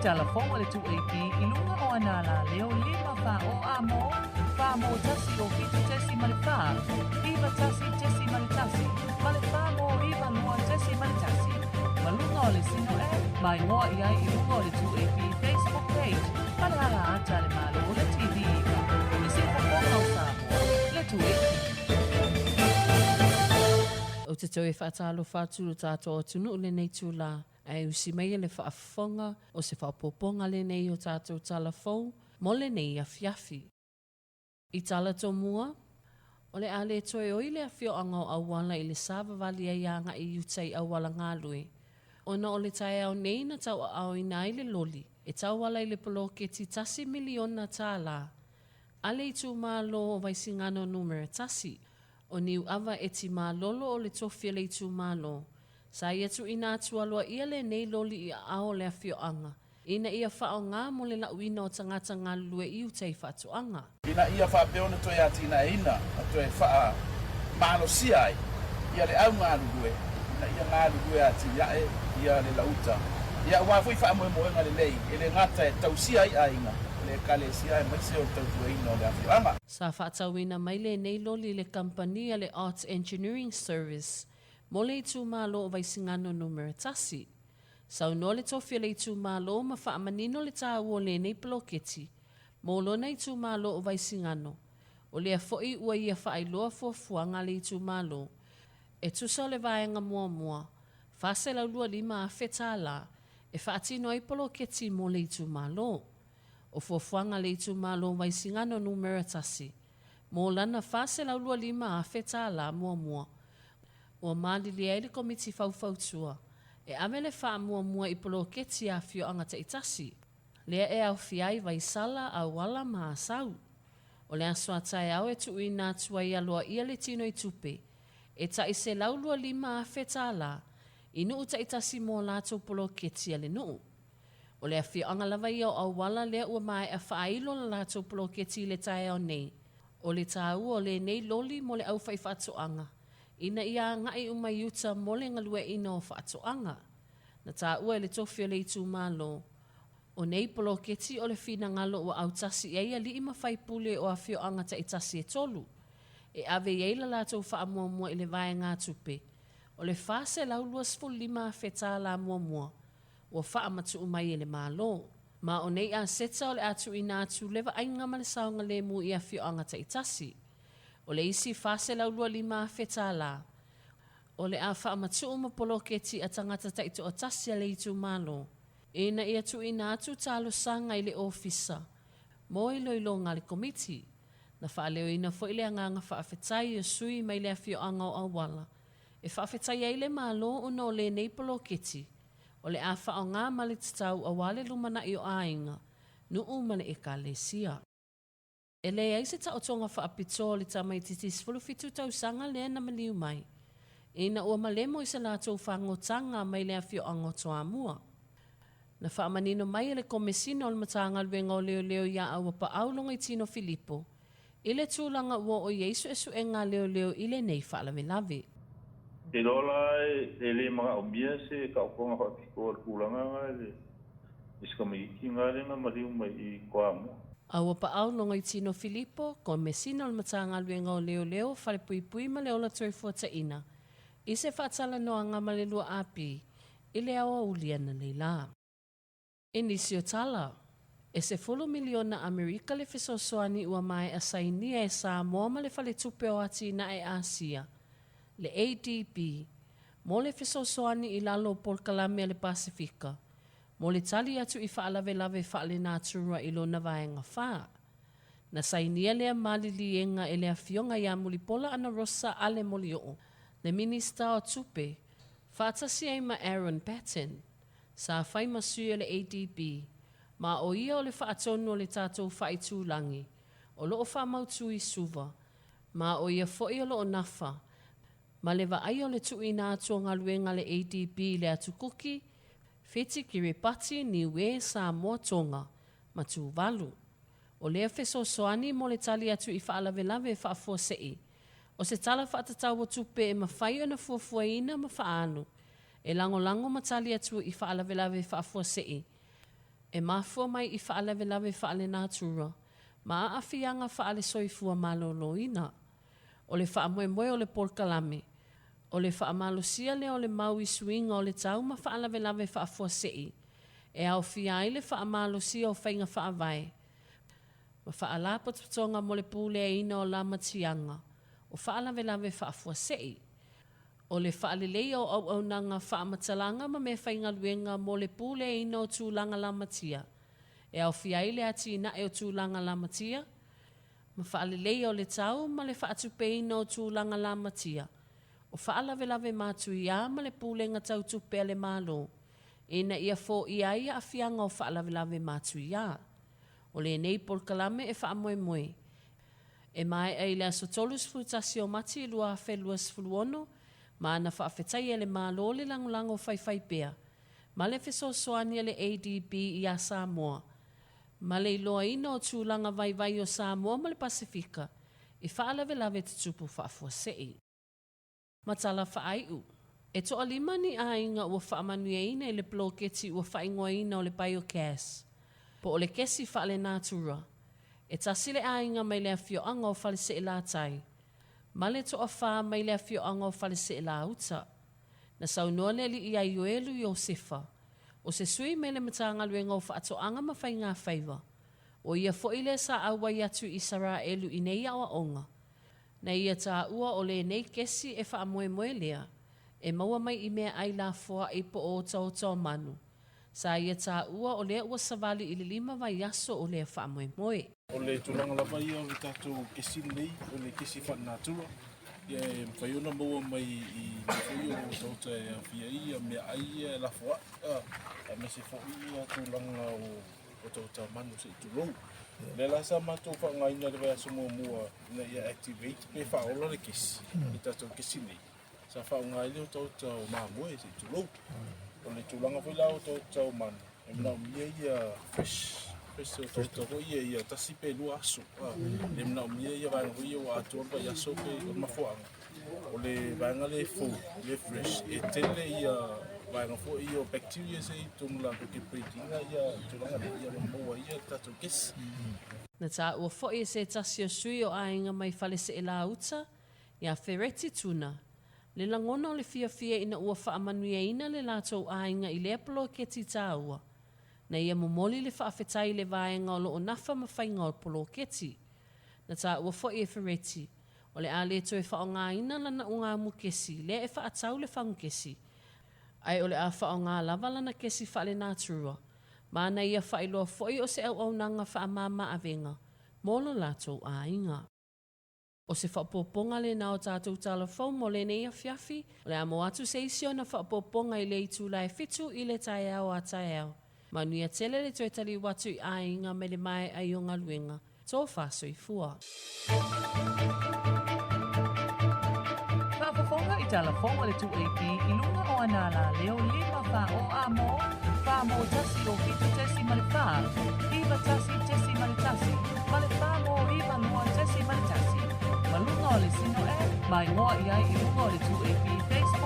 Tala fou a le 2AP i luga o ana alaleo 5 4 0 A mo, 4 mo 1 o 7.4, 9 1.1 ma le 4 mo 9 2.1. Ma luga o le Sino App, ma igoa i ai i luga o le 2AP Facebook page ma le ala ata a le Malo o le TV iva, le siufofoga o Samoa, le 2AP. Ou te toe faatalofa atu i lo tatou atunuu i lenei itulā, ae usi maia le faafofoga o se faaopoopoga lenei o tatou tala fou mo lenei afiafi. I tala tomua, o le a le toe oi le afioaga o Auala i le savavali ai agai i uta i auala galue, ona o le taeao nei na tauaaoina ai le loli e tauala i le poloketi $1 miliona a le itumalo o Vaisigano Numera 1. O Niuava Eti Malolo o le tofi o le itumalo, sa ia tuuina atu aloaia lenei loli i aao o le afioaga, ina ia faaaoga mo le lauina o tagata galulue i uta i faatoaga. Ina ia faapea ona toe atinaeina ma toe faamalosia ai ia le au galulue ina ia galulue atili ae ia le lauta ia aua foi faamoemoega lelei e le gata e tausia ai aiga, le ekalesia aemaise o le tautuaina o le afioaga. Sa faatauina mai lenei loli i le kamupani a le Arts Engineering Service mo le itumalo o Vaisigano Numera 1. Saunoa le tofi o le itumalo ma faamanino le taua o lenei poloketi mo lona itumalo o Vaisigano. O lea foi ua ia faailoa fuafuaga a le itumalo e tusa o le vaega muamua, $425,000 e faatino ai poloketi mo le itumalo. O fuafuaga a le itumalo o Vaisigano Numera 1 mo lana $425,000 muamua, ua malilie ai le Komiti Faufautua e ave le faamuamua i poloketi a afioaga taitasi, lea e aofia ai Vaisala, Auala ma Asau. O le aso a taeao e tuuina atu ai aloaia le tino i tupe e tai $125,000 i nuu taitasi mo latou poloketi a le nuu. O le afioaga lava ia o Auala lea ua maea faailo la latou poloketi i le taeao nei. O le taua o lenei loli mo le aufaifaatoaga ina ia agai uma i uta mo le galueaiina o faatoaga. Na taua e le tofi o le itumalo, o nei poloketi o le finagalo ua autasi i ai alii ma faipule o afioaga taitasi e tolu, e ave i ai la latou faamuamua i le vaegatupe o le $425,000 muamua ua faamatuu mai e le Malo. Ma o nei aseta o le a tuuina atu le vaaiga ma le saogalemu i afioaga taitasi. O le isi $425,000 o le a faamatuu ma poloketi a tagata taitoatasi a le itumalo, ina ia tuuina atu talosaga i le ofisa mo iloiloga a le Komiti. Na faaleoina foi le agaga faafetai o sui mai le afioaga o Auala e faafetai ai le Malo ona o lenei poloketi o le a faaaoga ma le tatau aua le lumanai o aiga, nuu ma le ekalesia. E leai se taotoga faapitoa o le tamaitiiti 17 tausaga lea na maliu mai, ina ua malemo i se latou fagotaga mai le afioaga o Toamua. Na faamanino mai e le Komesina o le Matagaluega o Leoleo iā Auapaau Logoitino Filipo i le tulaga ua oo i ai suesuega a leoleo i lenei faalavelave. Te iloa la e le manaomia se taotoga faapitoa i le tulaga lena i le i si tamaitiiti lena lea na maliu mai i Toamua. Auapaau Logoitino Filipo, Komesina o le Matagaluega o Leoleo, Falepuipui ma le Ola Toefuataiina, i se faatalanoaga ma le 2AP i le aoauli ananei lā. I nisi o tala, e $10 miliona Amerika le fesoasoani ua maea sainia e Samoa ma le Faletupe o Atinae Asia, le ADB, mo le fesoasoani i lalo o polokalame a le Pasefika mo le tali atu i faalavelave faalenatura i lona vaega 4. Na sainia lea maliliega e le Afioga ia Mulipola Anarosa Ale Molioo, le Minista o Tupe, faatasi ai ma Aaron Batten, sa fai ma sui o le ADB, ma o ia o le faatonu o le tatou faaitulagi o lo o faamautu i Suva, ma o ia foi o lo o nafa ma le vaaia o le tuuina atu o galuega a le ADB i le atu Kuki, Fiti, Kiribati, Niue, Samoa, Tonga, ma Tuvalu. O lea fesoasoani mo le tali atu i faalavelave faafuasei o se tala faatatau o tupe e mafai ona fuafuaina ma faaalu e lagolago ma tali atu i faalavelave faafuasei. E mafua mai i faalavelave faalenatura ma aafiaga faale-soifua maloloina. O le faamoemoe o le polokalame, o le faamalosia lea o le mau i suiga o le tau ma faalavelave faafuasei, e aofia ai le faamalosia o faiga faavae ma faalapotopotoga mo le puleaina o lamatiaga o faalavelave faafuasei. O le faaleleia o auaunaga faamatalaga ma meafaigaluega mo le puleaina o tulaga lamatia, e aofia ai le atinae o tulaga lamatia, ma faaleleia o le tau ma le faatupeina o tulaga lamatia, o faalavelave matuia ma le pulega tau tupe a le Malo, ina ia foia ai aafiaga o faalavelave matuia. O lenei polokalame e faamoemoe e maea i le aso 31 o Mati 2026, ma na faafetaia e le Malo le lagolago faifaipea ma le fesoasoani a le ADB ia Samoa, ma le iloaina o tulaga vaivai o Samoa ma le Pasefika i faalavelave tutupu faafuasei. Ma tala faaiu. E toalima ni aiga ua faamanuiaina i le poloketi ua faaigoaina o le biogas, po o le kesi faalenatura. E tasi le aiga mai le afioaga o Faleseelatai, ma le toafā mai le afioaga o Faleseelauta. Na saunoa le alii ia Ioelu Iosefa, o se sui mai le Matagaluega o Faatoaga ma Faigafaiva, o ia foi lea sa auai atu i Isaraelu i nei aoaoga, na ia taua o lenei kesi e faamoemoe lea e maua mai i meaai lafoai po o otaota o manu. Sa ia taua o lea ua savali i le 5 vaiaso o lea faamoemoe. O le tulaga lava ia o le tatou kesi lenei, o le kesi faalenatura, ia e mafai ona maua mai i mea foi o otaota e aofia ai ia meaai ia e lafoai, aemaise foi ia tulaga o otaota manu se i tulou. O lea la sa matou faaaogaina i le vaiaso muamua ina ia activate pe faaola le kesi, i tatou kesi nei, sa faaaoga ai le otaota o mamoe se i tulou. O le tulaga foi la o otaota o manu, e manaomia ia fresh, fresh otaota foi ia, ia 1 pe 2 aso. E manaomia ia vaega foi ia ua atoa le vaiaso pe o le mafuaaga. O le vaega le fou, le fresh, e tele ia vaega foi ia o bacteria se i totonu latou te breed ina ia tulaga lea, ia ma maua ai ia tatou kesi. Na taua foi e se tasi o sui o aiga mai Faleseelauta, ia Fereti Tuna, le lagona o le fiafia ina ua faamanuiaina le latou aiga i lea poloketi taua. Na ia momoli le faafetai i le vaega o loo nafa ma faiga o poloketi. Na taua foi e Fereti, o le a le toe faaaogaina lana ugamu kesi lea e faatau le fagukesi, ae o le a faaaoga lava lana kesi faalenatura, ma na ia faailoa foi o se auaunaga faamama-avega mo lo latou aiga. O se faaopoopoga lena o tatou tala fou mo lenei afiafi, o le a maua atu se isi ona faaopoopoga i le itula e 7 i le taeao a taeao. Manuia tele le toe taliu atu i aiga mai le maea ai o galuega. Tofa soifua. Faafofoga i tala fou a le 2AP i luga o ana alaleo 5 4 o a mo, 4 mo 1 o 7.4, 9 1.1 ma le 4 mo 9 2.1. Ma luga o le Sino App, mai ngoa i ai i luga o le 2AP Facebook.